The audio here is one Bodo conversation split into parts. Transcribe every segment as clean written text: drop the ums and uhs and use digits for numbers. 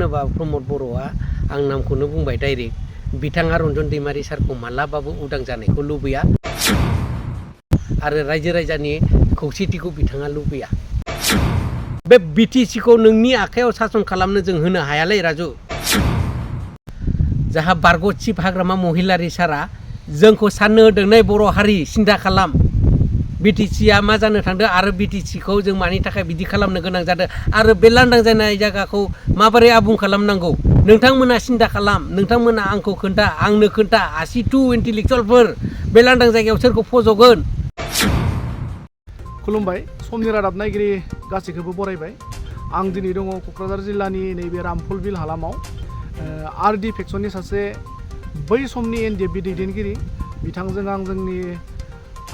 होनोबा प्रमद बर'आ आं नामखौनो बुंबाय डाइरेक्ट बिथाङा रन्जन दैमारि सारखौ मालाबाबो उदां जानायखौ लुबैया आरो रायजो राजानि खौसेथिखौ बिथाङा लुबैया। बे बिटिसिखौ नोंनि आखायाव सासन खालामनो जों होनो हायालै राजु। जाहा बारग' चिफ हाग्रामा महिलारि सारा जोंखौ साननो होदों नै बर' हारि सिन्था खालाम बिटिसिआ मा जानो थांदों आरो बिटिसिखौ जों मानि थाखाय बिदि खालामनो गोनां जादों आरो बे लांदां जानाय जायगाखौ माबोरै आबुं खालामनांगौ नोंथांमोना सिन्था खालाम नोंथांमोना आंखौ खोन्था आंनो खोन्था 82 इन्टेलेक्सुवेलफोर बे लांदां जायगायाव सोरखौ फज'गोन। खुलुमबाय समनि रादाब नायगिरि गासैखौबो बरायबाय। आं दिनै दङ क'क्राझार जिल्लानि नैबे रामफलबिल हालामाव आरडि फेक्सननि सासे बै समनि एनडिएफबि दैदेनगिरि बिथांजों आं जोंनि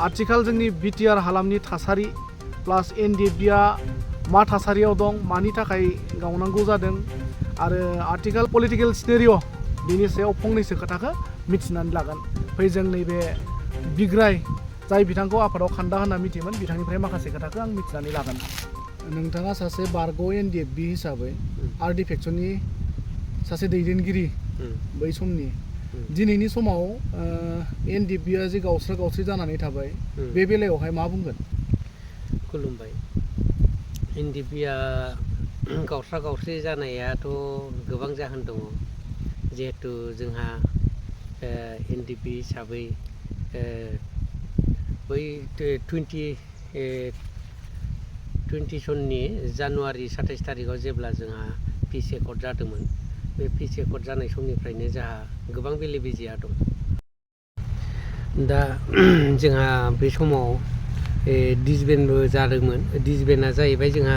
आथिखाल जोंनि बिटिआर हालामनि थासारि प्लास एनडिएफबिआ मा थासारियाव दं मानि थाखाय गावनांगौ जादों आरो आथिखाल पलिटिकेल सिनेरिय' बिनि सायाव फंनैसो खोथाखौ मिथिनानै लागोन। फै जों नैबे बिग्राय जाय बिथांखौ आफादाव खान्दा होनना मिथियोमोन बिथांनिफ्राय माखासे खोथाखौ आं मिथिनानै लागोन। नोंथाङा सासे बारग' एनडिएफबि हिसाबै आरडि फेक्सननि सासे दैदेनगिरि बै समनि दिनैनि समाव एनडिएफबिआ जे गावस्रा गावस्रि जानानै थाबाय बे बेलायावहाय मा बुंगोन? खुलुमबाय। एनडिएफबिआ गावस्रा गावस्रि जानायाथ' गोबां जाहोन दङ जिहेथु जोंहा एनडिएफबि हिसाबै बै 20 सननि जानुवारि 27 तारिखआव जेब्ला जोंहा पिस एकर्ड जादोंमोन बे पिस एकर्ड जानाय समनिफ्रायनो जोंहा गोबां बेले बेजेया दं। दा जोंहा बे समाव डिसबेन्डबो जादोंमोन। डिसबेन्डआ जाहैबाय जोंहा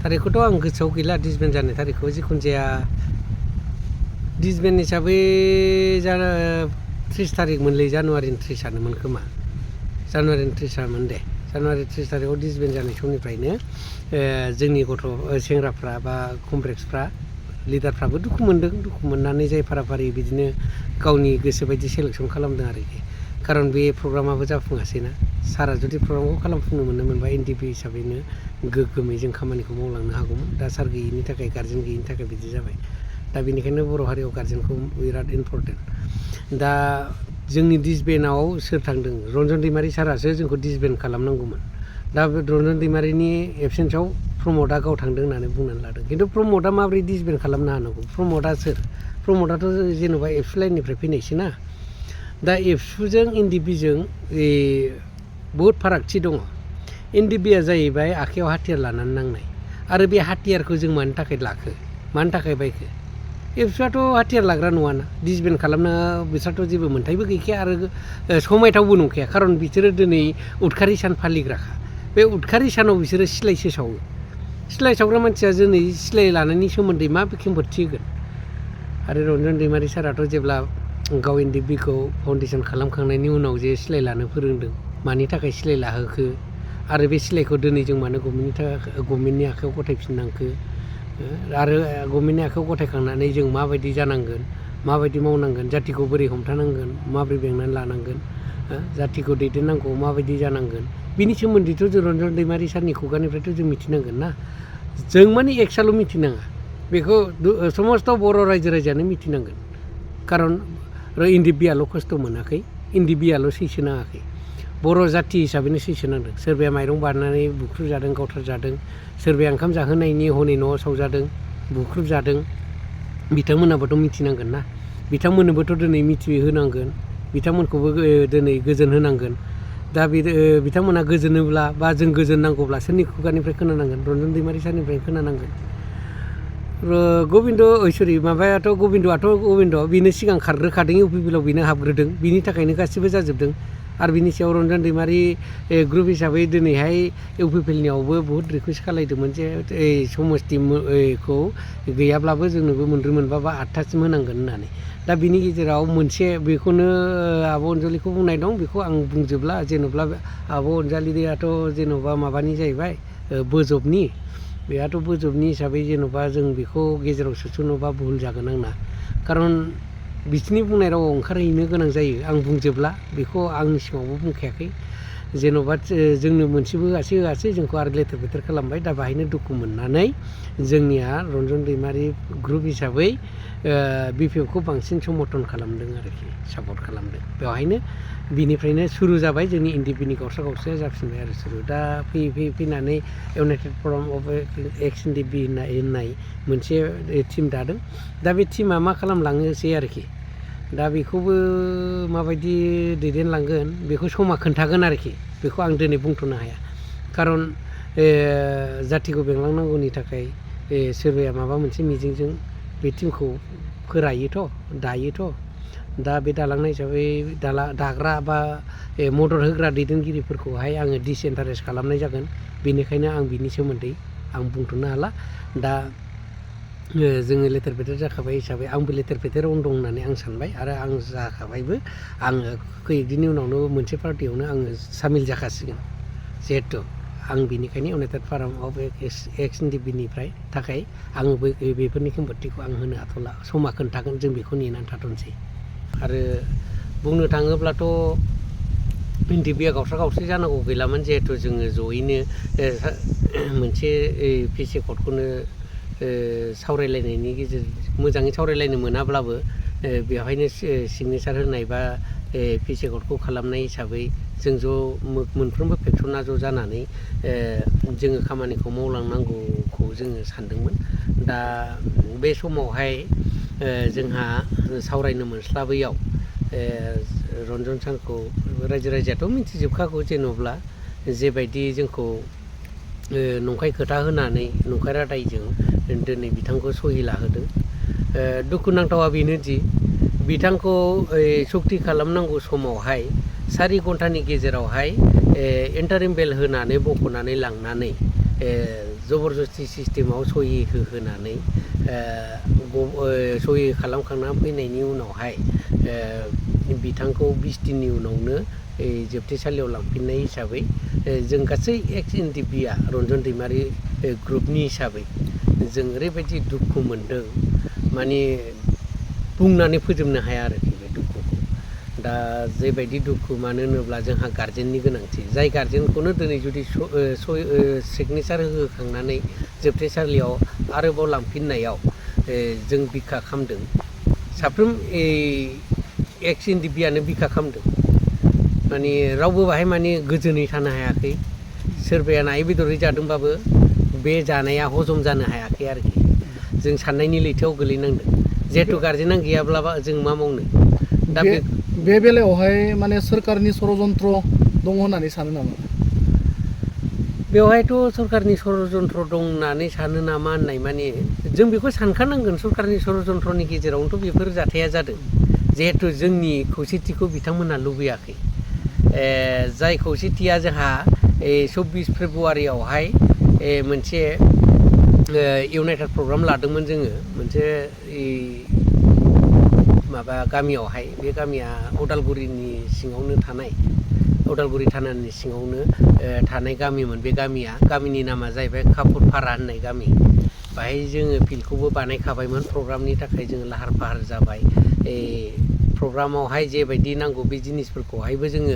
थारिखखौथ' आं गोसोआव गैला डिसबेन्ड जानाय थारिखखौ जिखुनु जाया डिसबेन्ड हिसाबै 30 तारिख मोनलै जानुवारिनि 30आनोमोन खोमा जानुवारिनि 30आमोन दे जानुवारि 30 तारिखआव डिसबेन्ड जानाय समनिफ्रायनो जोंनि गथ' सेंग्राफ्रा बा कमरेड्सफ्रा लिडारफ्राबो दुखु मोनदों। दुखु मोननानै जाय फाराफारि बिदिनो गावनि गोसो बायदि सेलेक्सन खालामदों आरोखि खारन बे प्रग्रामाबो जाफुङासैना सारा जुदि प्रग्रामखौ खालामफुंनो मोनोमोनबा एनडिएफबि हिसाबैनो गोग्गोमै जों खामानिखौ मावलांनो हागौमोन। दा सार गैयिनि थाखाय गार्जेन गैयिनि थाखाय बिदि जाबाय। दा बेनिखायनो बर' हारियाव गार्जेनखौ बिराद इम्परटेन्ट। दा जोंनि डिसबेन्डआव सोर थांदों रन्जन दैमारि सारासो जोंखौ डिसबेन्ड खालामनांगौमोन। दा बे रन्जन दैमारिनि एबसेन्सआव प्रमदआ गाव थांदों होननानै बुंनानै लादों खिन्थु प्रमदआ माबोरै डिसबेन्ड खालामनो हानांगौ? प्रमदआ सोर? प्रमदआथ' जेनेबा एबसु लाइननिफ्राय फैनायसो ना। दा एबसुजों एनडिएफबिजों बहुद फारागथि दङ। एनडिएफबिआ जाहैबाय आखायाव हाथियार लानानै नांनाय आरो बे हाथियारखौ जों मानि थाखाय लाखो मानि थाखाय बायखो? एबसुआथ' हाथियार लाग्रा नङाना डिसबेन्ड खालामनो बिसोरथ' जेबो मोन्थायबो गैखाया आरो समायथावबो नंखाया खारन बिसोरो दिनै उदखारि सान फालिग्राखा। बे उदखारि सानाव बिसोरो सिलायसो सावो। सिलाय सावग्रा मानसिया दिनै सिलाय लानायनि सोमोन्दै मा खेंफोरथि होगोन? आरो रन्जन दैमारि साराथ' जेब्ला गाव एनडिएफबिखौ फाउन्डेसन खालामखांनायनि उनाव जे सिलाय लानो फोरोंदों मानि थाखाय सिलाय लाहोखो आरो बे सिलायखौ दिनै जों मानो गभर्नमेन्टनि आखायाव गथायफिननांखो आरो गभर्नमेन्टनि आखायाव गथायखांनानै जों माबायदि जानांगोन माबायदि मावनांगोन जाथिखौ बोरै हमथानांगोन माबोरै बेंनानै लानांगोन जाथिखौ दैदेननांगौ माबायदि जानांगोन बिनि सोमोन्दैथ' जों रन्जन दैमारि सारनि खुगानिफ्रायथ' जों मिथिनांगोन ना। जों माने एकसाल' मिथिनाङा बेखौ समस्त बर' रायजो राजायानो मिथिनांगोन खारन एनडिएफबिआल' खस्थ' मोनाखै एनडिएफबिआल' सैसो नाङाखै बर' जाथि हिसाबैनो सैसो नांदों। सोरबाया माइरं बारनानै बुख्रुबजादों गावथारजादों सोरबाया ओंखाम जाहोनायनि हनै न'आव सावजादों बुख्रुबजादों बिथांमोनाबोथ' मिथिनांगोन ना। बिथांमोननोबोथ' दिनै मिथिहोनांगोन बिथांमोनखौबो दिनै गोजोन होनांगोन। दा बिथांमोना गोजोनोब्ला बा जों गोजोन नांगौब्ला सोरनि खुगानिफ्राय खोनानांगोन? रन्जन दैमारि सारनिफ्राय खोनानांगोन। गबिन्द बेनो सिगां खारग्रोखादों इउपिपिएलआव बेनो हाबग्रोदों बिनि थाखायनो गासिबो जाजोबदों आरो बिनि सायाव रन्जन दैमारि ग्रुप हिसाबै दिनैहाय इउपिपिएलनियावबो बहुद रिकुवेस्ट खालायदोंमोन जे समस्तिखौ गैयाब्लाबो जोंनोबो मोनब्रै मोनबा बा 8थासिम होनांगोन होननानै। दा बिनि गेजेराव मोनसे बेखौनो आब' अनजालिखौ बुंनाय दं बेखौ आं बुंजोबला जेन'ब्ला आब' अनजालियाथ' जेन'बा माबानि जाहैबाय बोजबनि बेहाथ' बोजबनि हिसाबै जेन'बा जों बेखौ गेजेराव सोसनोबा भुल जागोन आंना खारन बिसिनि बुंनाय रावाव ओंखारहैनो गोनां जायो। आं बुंजोबला बेखौ आंनि सिगाङावबो बुंखायाखै। जेन'बा जोंनो मोनसेबो होआसै जोंखौ आरो लेथेर फेथेर खालामबाय दा बाहायनो दुखु मोननानै जोंनिया रन्जन दैमारि ग्रुप हिसाबै BPF खौ बांसिन समर्थन खालामदों आरोखि सापर्ट खालामदों बेवहायनो बिनिफ्रायनो सुरु जाबाय जोंनि NDP नि गावस्रा गावस्राया जाफिनबाय आरो सुरु दा फैनानै इउनाइटेड फराम अफ एक्स NDP होननाय मोनसे टिम दादों दा बे टिमा मा खालामलाङोसै आरोखि दा बेखौबो माबायदि दैदेनलांगोन बेखौ समा खोन्थागोन आरोखि बेखौ आं दिनै बुंथ'नो हाया खारन जाथिखौ बेंलांनांगौनि थाखाय सोरबाया माबा मोनसे मिजिंजों बे टिमखौ फोरायोथ' दायोथ' दा बे दालांनाय हिसाबै दाग्रा बा मदद होग्रा दैदेनगिरिफोरखौहाय आङो डिसएन्कारेज खालामनाय जागोन बेनिखायनो आं बिनि सोमोन्दै आं बुंथ'नो हाला दा जोङो लेथेर फेथेर जाखाबाय हिसाबै आंबो लेथेर फेथेरावनो दं होननानै आं सानबाय आरो आं जाखाबायबो आङो खैदिननि उनावनो मोनसे पार्टियावनो आङो सामिल जाखासिगोन जिहेथु आं बिनिखायनो इउनाइटेड फराम अफ एक्स NDP निफ्राय थाखाय आङो बेफोरनि खेंफोरथिखौ आं होनो हाथ'ला समा खोन्थागोन जों बेखौ नेनानै थाथ'नोसै आरो बुंनो थाङोब्लाथ' NDP आ गावस्रा गावस्रि जानांगौ गैलामोन जिहेथु जोङो जयैनो मोनसे पिसि कर्डखौनो सावरायलायनायनि गेजेरजों मोजाङै सावरायलायनो मोनाब्लाबो बेवहायनो सिगनेसार होनाय बा पिसि कर्डखौ खालामनाय हिसाबै जों ज' मोनफ्रोमबो फेक्सना ज' जानानै जोङो खामानिखौ मावलांनांगौखौ जोङो सानदोंमोन दा बे समावहाय जोंहा सावरायनो मोनस्लाबैयाव रन्जन सारखौ रायजो राजायाथ' मिथिजोबखागौ जेन'ब्ला जेबायदि जोंखौ नंखाय खोथा होनानै नंखाय रादायजों दिनै बिथांखौ सहि लाहोदों दुखुनांथावा बेनोदि बिथांखौ सक्ति खालामनांगौ समावहाय 4 घन्टानि गेजेरावहाय इन्टारिम बेल होनानै बख'नानै लांनानै जबरदस्ति सिस्टेमाव सहि होहोनानै सहि खालामखांनानै फैनायनि उनावहाय बिथांखौ 20 दिननि उनावनो जोबथेसालियाव लांफिननाय हिसाबै जों गासै एक्स NDP आ रन्जन दैमारि ग्रुपनि हिसाबै जों ओरैबायदि दुखु मोनदों माने बुंनानै फोजोबनो हाया आरोखि बे दुखुखौ दा जेबायदि दुखु मानो होनोब्ला जोंहा गार्जेननि गोनांथि जाय गार्जेनखौनो दिनै जुदि सिगनेसार होखांनानै जोबथेसालियाव आरोबाव लांफिननायाव जों बिखा खालामदों साफ्रोम एक्स NDP आनो बिखा खालामदों माने रावबो बाहाय माने गोजोनै थानो हायाखै सोरबाया नायै बेदरै जादोंबाबो बे जानाया हजम जानो हायाखै आरोखि जों साननायनि लैथोआव गोलैनांदों जिहेथु गार्जेना गैयाब्लाबा जों मा मावनो दा बे बेलायावहाय माने सोरखारनि षड़यन्त्र दङ होननानै सानो नामा बेवहायथ' सरकारनि षड़यन्त्र दं होननानै सानो नामा होननाय माने जों बेखौ सानखानांगोन सरकारनि षड़यन्त्रनि गेजेरावनोथ' बेफोर जाथाया जादों जिहेथु जोंनि खौसेथिखौ बिथांमोनहा लुबैयाखै जाय खौसेथिया जोंहा 24 फेब्रुवारियावहाय मोनसे इउनाइटेड प्रग्राम लादोंमोन जोङो मोनसे माबा गामियावहाय बे गामिया उदालगुरिनि सिङावनो थानाय उदालगुरि थानानि सिङावनो थानाय गामिमोन बे गामिनि नामा जाहैबाय कापुरपारा होननाय गामि बाहाय जोङो फिल्डखौबो बानायखाबायमोन प्रग्रामनि थाखाय जोङो लाहार फाहार जाबाय प्रग्रामावहाय जेबायदि नांगौ बे जिनिसफोरखौहायबो जोङो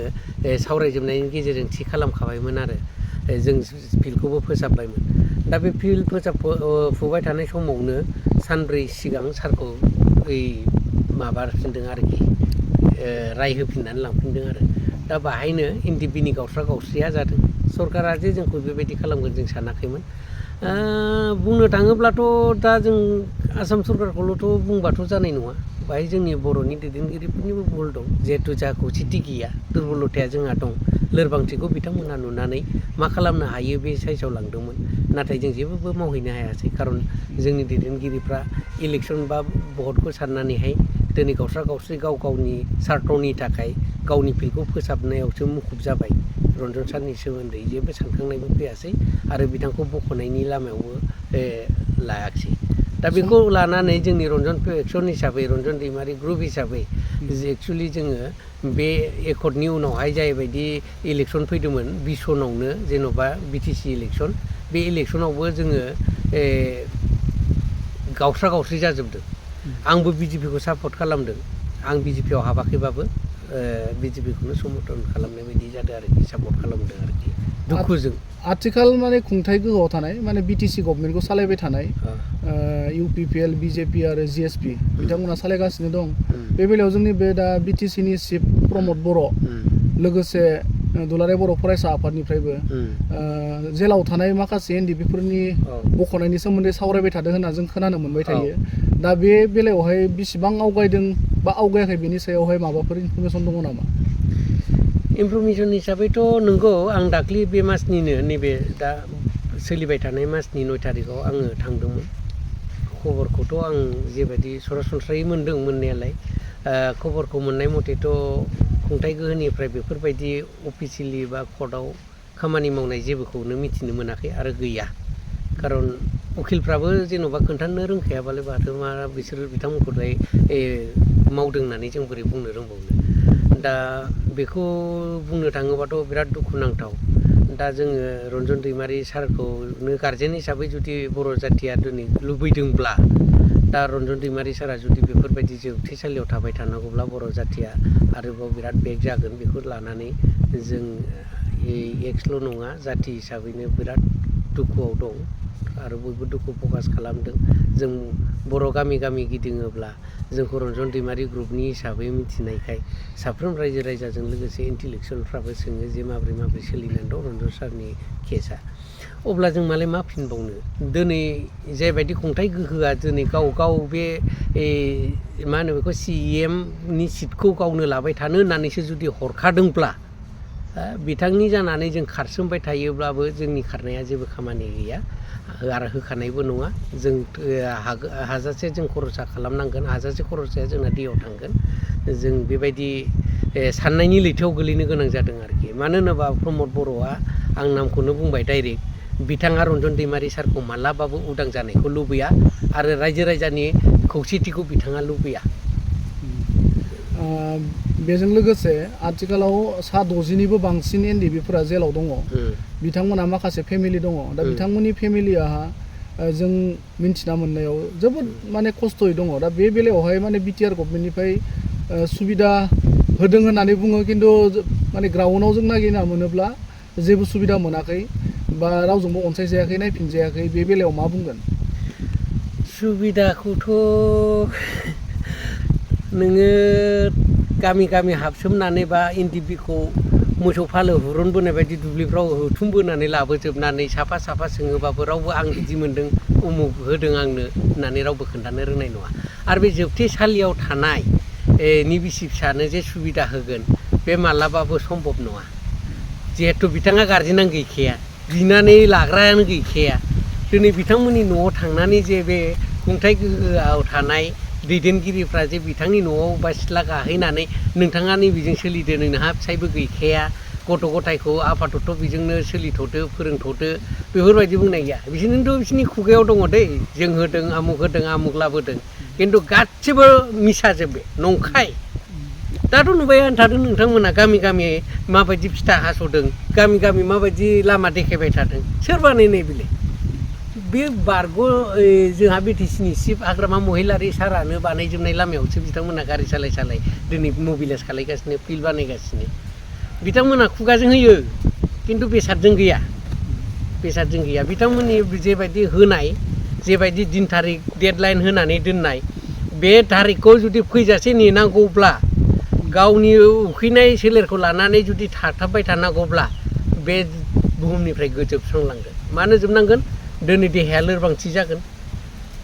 सावरायजोबनायनि गेजेरजों थि खालामखाबायमोन आरो जों फिल्डखौबो फोसाबबायमोन दा बे फिल्ड फोसाबफुबाय थानाय समावनो सानब्रै सिगां सारखौ माबाफिनदों आरोखि राय होफिननानै लांफिनदों आरो दा बाहायनो NDP नि गावस्रा गावस्रिया जादों सरकारा जे जोंखौ बेबायदि खालामगोन जों सानाखैमोन बुंनो थाङोब्लाथ' दा जों आसाम सरकारखौल'थ' बुंबाथ' जानाय नङा बाहाय जोंनि बर'नि दैदेनगिरिफोरनिबो भुल दं जिहेथु जोंहा खौसेथि गैया दुरबलथाया जोंहा दं लोरबांथिखौ बिथांमोनहा नुनानै मा खालामनो हायो बे साइसाव लांदोंमोन नाथाय जों जेबो मावहैनो हायासै खारन जोंनि दैदेनगिरिफ्रा इलेक्सन बा भटखौ साननानैहाय दिनै गावस्रा गावस्रि गाव गावनि सार्थनि थाखाय गावनि फिल्डखौ फोसाबनायावसो मुखुब जाबाय रन्जन सारनि सोमोन्दै जेबो सानखांनायबो फैयासै आरो बिथांखौ बख'नायनि लामायावबो लायाखिसै दा बेखौ लानानै जोंनि रन्जन फेक्सन हिसाबै रन्जन दैमारि ग्रुप हिसाबै एक्सुवेलि जोङो बे एकर्डनि उनावहाय जायबायदि इलेक्सन फैदोंमोन 20 सनावनो जेन'बा BTC इलेक्सन बे इलेक्सनावबो जोङो गावस्रा गावस्रि जाजोबदों आंबो BJP खौ सापर्ट खालामदों आं BJP आव हाबाखैबाबो बिजेपिखौनो समर्थन खालामनाय बायदि जादों आरोखि सापर्ट खालामदों आरोखि दुखुजों आथिखाल माने खुंथाय गोहोआव थानाय माने बिटिसि गभर्नमेन्टखौ सालायबाय थानाय इउपिपिएल बिजेपि आरो जिएसपि बिथांमोना सालायगासिनो दं बे बेलायाव जोंनि बे दा बिटिसिनि चिफ प्रमद बर' लोगोसे दुलाराय बर' फरायसा आफादनिफ्रायबो जेलाव थानाय माखासे एनडिपिफोरनि बख'नायनि सोमोन्दै सावरायबाय थादों होनना जों खोनानो मोनबाय थायो दा बे बेलायावहाय बेसेबां आवगायदों बा आवगायाखै बेनि सायावहाय माबाफोर इनफरमेसन दङ नामा? इनफरमेसन हिसाबैथ' नंगौ आं दाख्लि बे मासनिनो नैबे दा सोलिबाय थानाय मासनि 9 थारिखआव आङो थांदोंमोन खबरखौथ' आं जेबायदि सरासनस्रायै मोनदों मोननायालाय खबरखौ मोननाय मथेथ' खुंथाय गोहोनिफ्राय बेफोरबायदि अफिसियेलि बा कर्टआव खामानि मावनाय जेबोखौनो मिथिनो मोनाखै आरो गैया खारन उखिलफ्राबो जेन'बा खोन्थानो रोंखायाबालाय माथो मा बिसोर बिथांमोनखौलाय मावदों होननानै जों बोरै बुंनो रोंबावनो दा बेखौ बुंनो थाङोबाथ' बिराद दुखुनांथाव दा जोङो रन्जन दैमारि सारखौनो गार्जेन हिसाबै जुदि बर' जाथिया दिनै लुबैदोंब्ला दा रन्जन दैमारि सारा जुदि बेफोरबायदि जोबथेसालियाव थाबाय थानांगौब्ला बर' जाथिया आरोबाव बिराद बेक जागोन बेखौ लानानै जों एक्सल' नङा जाथि हिसाबैनो बिराद दुखुआव दं आरो बयबो दुखु प्रकास खालामदों जों बर' गामि गामि गिदिङोब्ला जोंखौ रन्जन दैमारि ग्रुपनि हिसाबै मिथिनायखाय साफ्रोम रायजो राजाजों लोगोसे इन्टेलेक्सुवेलफ्राबो सोङो जे माबोरै सोलिनानै दं रन्जन सारनि केसआ अब्ला जों मालाय मा फिनबावनो दिनै जायबायदि खुंथाय गोहोआ दिनै गाव बे मा होनो बेखौ CEMनि सिटखौ गावनो लाबाय थानो होननानैसो जुदि हरखादोंब्ला बिथांनि जानानै जों खारसोमबाय थायोब्लाबो जोंनि खारनाया जेबो खामानि गैया आरो होखानायबो नङा जों हाजासे जों खरसा खालामनांगोन हाजासे खरसाया जोंना दैयाव थांगोन जों बेबायदि साननायनि लैथोआव गोलैनो गोनां जादों आरोखि मानो होनोबा प्रमद बर'आ आं नामखौनो बुंबाय डाइरेक्ट बिथाङा रन्जन दैमारि सारखौ मालाबाबो उदां जानायखौ लुबैया आरो रायजो राजानि खौसेथिखौ बिथाङा लुबैया बेजों लोगोसे आथिखालाव 60निबो बांसिन एनडिपिफोरा जेलाव दङ बिथांमोना माखासे फेमिलि दङ दा बिथांमोननि फेमिलिया जों मिन्थिना मोननायाव जोबोद माने खस्थ'यै दङ दा बे बेलायावहाय माने बिटिआर गभर्नमेन्टनिफ्राय सुबिदा होदों होननानै बुङो खिन्थु माने ग्राउन्डआव जों नागिरना मोनोब्ला जेबो सुबिदा मोनाखै बा रावजोंबो अनसायजायाखै नायफिनजायाखै बे बेलायाव मा बुंगोन? सुबिदाखौथ' नोङो गामि गामि हाबसोमनानै बा एनडिपिखौ मोसौ फालो हुरुनबोनाय बायदि दुब्लिफ्राव हुथुमबोनानै लाबोजोबनानै साफा सोङोबाबो रावबो आं बिदि मोन्दों उमुक होदों आंनो होननानै रावबो खोन्थानो रोंनाय नङा आरो बे जोबथेसालियाव थानाय नि बिसि फिसानो जे सुबिदा होगोन बे मालाबाबो सम्भब नङा जिहेथु बिथाङा गार्जेनानो गैखाया बिनानै लाग्रायानो गैखाया दिनै बिथांमोननि न'आव थांनानै जे बे खुंथाय गोहोआव थानाय दैदेनगिरिफ्रा जे बिथांनि न'आव बा सिथ्ला गाहैनानै नोंथाङा नैबेजों सोलिदो नोंहा फिसायबो गैखाया गथ' गथायखौ आफादथ' बेजोंनो सोलिथ'दो फोरोंथ'दो बेफोरबायदि बुंनाय गैया बिसोरनोथ' बिसोरनि खुगायाव दङ दै जों होदों आमुक लाबोदों खिन्थु गासिबो मिसाजोब बे नंखाय दाथ' नुबायानो थादों नोंथांमोना गामि गामि माबायदि फिथा हास'दों गामि गामि माबायदि लामा देखायबाय थादों सोर बानायनाय बिलाय बे बारग' जोंहा बिटिसिनि चिफ हाग्रामा महिलारि सारानो बानायजोबनाय लामायावसो बिथांमोना गारि सालाय दिनै मबिलाइज खालायगासिनो फिल्ड बानायगासिनो बिथांमोना खुगाजों होयो खिन्थु बेसादजों गैया बिथांमोननि जेबायदि होनाय जेबायदि दिन थारिख डेडलाइन होनानै दोननाय बे थारिखखौ जुदि फैजासे नेनांगौब्ला गावनि उखैनाय सोलेरखौ लानानै जुदि थाथाबबाय थानांगौब्ला बे बुहुमनिफ्राय गोजोबस्रांलांगोन मानो जोबनांगोन दिनै देहाया लोरबांथि जागोन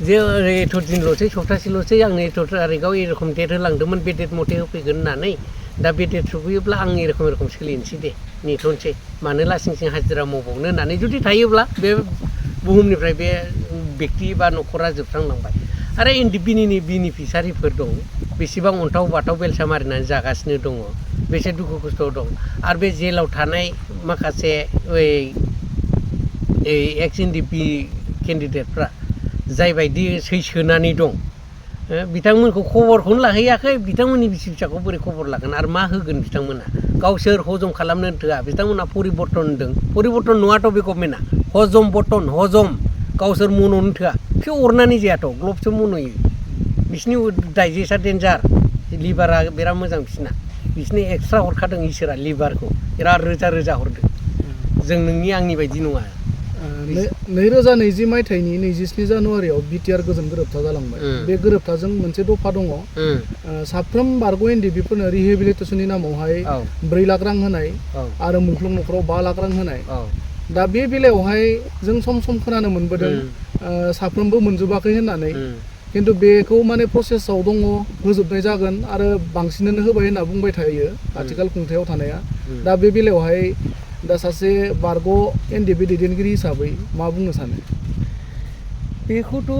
जे एथ' दिनल'सै सप्तासेल'सै आंनो एथ' थारिखआव एरखम डेट होलांदोंमोन बे डेट मथे होफैगोन होननानै दा बे डेट सफैयोब्ला आं एरखम सोलिनोसै दे नेथ'नोसै मानो लासिं हाजिरा मावबावनो होननानै जुदि थायोब्ला बे बुहुमनिफ्राय बे बेक्ति बा न'खरा जोबस्रांलांबाय आरो एनडिपिनि बेनिफिसारिफोर दं बेसेबां अन्थाव बाथाव बेलसा मारिनानै जागासिनो दङ बेसे दुखु खस्थ' दं आरो बे जेलाव थानाय माखासे एक्स एनडिपि केन्डिडेटफ्रा जायबायदि सैसोनानै दं बिथांमोनखौ खबरखौनो लाहैयाखै बिथांमोननि बिसि फिसाखौ बोरै खबर लागोन आरो मा होगोन बिथांमोना गावसोर हजम खालामनो थोआ बिथांमोना परिबर्तन होनदों परिबर्तन नङाथ' बे गभर्नमेन्टआ हजम गावसोर मन'नो थोआ बिसोर अरनानै जायाथ' ग्लबसो मन'यो बिसिनि डाइजेस्टआ डेन्जार लिभारा बिराद मोजां बिसिना बिसोरनो एक्सट्रा हरखादों इसोरा लिभारखौ बिराद रोजा रोजा हरदों जों नोंनि आंनि बायदि नङा 2020 मायथाइनि 27 जानुवारियाव बिटिआर गोजोन गोरोबथा जालांबाय बे गोरोबथाजों मोनसे दफा दङ साफ्रोम बारग' एनडिबिफोरनो रिहेबिलिटेसननि नामावहाय 4 लाख रां होनाय आरो मुंख्लं न'खराव 5 लाख रां होनाय दा बे बेलायावहाय जों सम सम खोनानो मोनबोदों साफ्रोमबो मोनजोबाखै होननानै खिन्थु बेखौ माने प्रसेसआव दङ होजोबनाय जागोन आरो बांसिनानो होबाय होनना बुंबाय थायो आथिखाल खुंथायाव थानाया दा बे बेलायावहाय दा सासे बारग' एनडिबि दैदेनगिरि हिसाबै मा बुंनो सानो बेखौथ'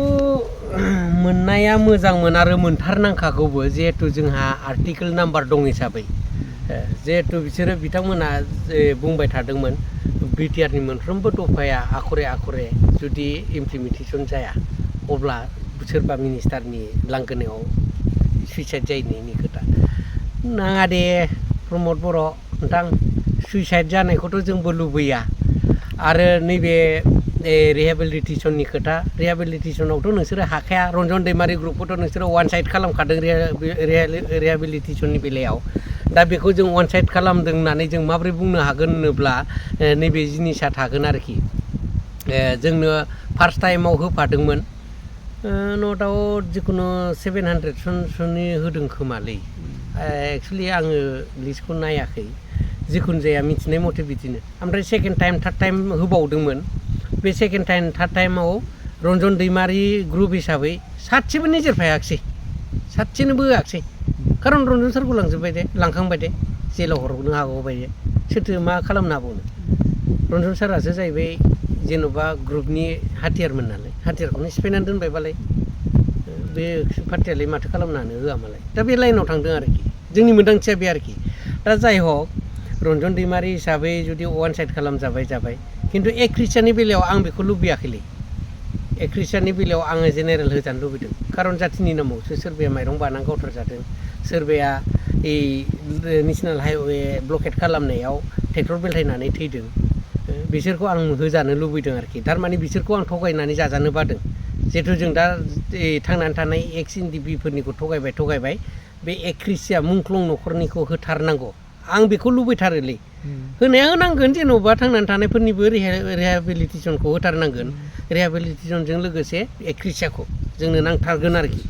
मोननाया मोजांमोन आरो मोनथारनांखागौबो जिहेथु जोंहा आर्टिकेल नाम्बार दं हिसाबै जिहेथु बिसोरो बिथांमोना बुंबाय थादोंमोन बिटिआरनि मोनफ्रोमबो दफाया आखरे आखरे जुदि इमप्लिमेन्टेसन जाया अब्ला सोरबा मिनिस्टारनि लांगोनायाव सुइसाइड जाहैनायनि खोथा नाङा दे प्रमद बर' नोंथां सुइसाइड जानायखौथ' जोंबो लुबैया आरो नैबे रिहेबिलिटेसननि खोथा रिहेबिलिटेसनावथ' नोंसोरो हाखाया रन्जन दैमारि ग्रुपखौथ' नोंसोरो वान साइड खालामखादों रिहेबिलिटेसननि बेलायाव दा बेखौ जों वान साइड खालामदों होननानै जों माबोरै बुंनो हागोन होनोब्ला नैबे जिनिसा थागोन आरोखि जोंनो फार्स्ट टाइमाव होफादोंमोन न' डाउट जिखुनु 700 सनसोनि होदों खोमालै एक्सुवेलि आङो लिस्टखौ नायाखै जिखुनु जाया मिथिनाय मथे बिदिनो ओमफ्राय सेकेन्ड टाइम थार्ड टाइम होबावदोंमोन बे सेकेन्ड टाइम थार्ड टाइमाव रन्जन दैमारि ग्रुप हिसाबै सासेबो निजेरफायाखिसै सासेनोबो होआखिसै खारन रन्जन सारखौ लांजोब्बाय दे लांखांबाय दे जेलाव हरनो हागौबाय दे सोरथो मा खालामनो हाबावनो रन्जन सारासो जाहैबाय जेन'बा ग्रुपनि हाथियारमोन नालाय हाथियारखौनो सिफायनानै दोनबायबालाय बे पार्टियालाय माथो खालामनो होआ मालाय दा बे लाइनाव थांदों आरोखि जोंनि मोन्दांथिया बे आरोखि दा जाय हक रन्जन दैमारि हिसाबै जुदि वान साइड खालामजाबाय खिन्थु एक ख्रिस्टियाननि बेलायाव आं बेखौ लुबैयाखैलै एक ख्रिस्टियाननि बेलायाव आङो जेनेरेल होजानो लुबैदों खारन जाथिनि नामावसो सोरबाया माइरं बानानै गावथारजादों सोरबाया नेसनेल हाइवे ब्लकेट खालामनायाव ट्रेक्टर बेलथायनानै थैदों बिसोरखौ आं होजानो लुबैदों आरोखि थारमाने बिसोरखौ आं थगायनानै जाजानो बादों जिहेथु जों दा थांनानै थानाय एक्स एनडिबिफोरनिखौ थगायबाय बे एक ख्रिस्टिया मुंख्लं न'खरनिखौ होथारनांगौ आं बेखौ लुबैथारोलै होनाया होनांगोन जेन'बा थांनानै थानायफोरनिबो रिहेबिलिटेसनखौ होथारनांगोन रिहेबिलिटेसनजों लोगोसे एक ख्रिस्टियाखौ जोंनो नांथारगोन आरोखि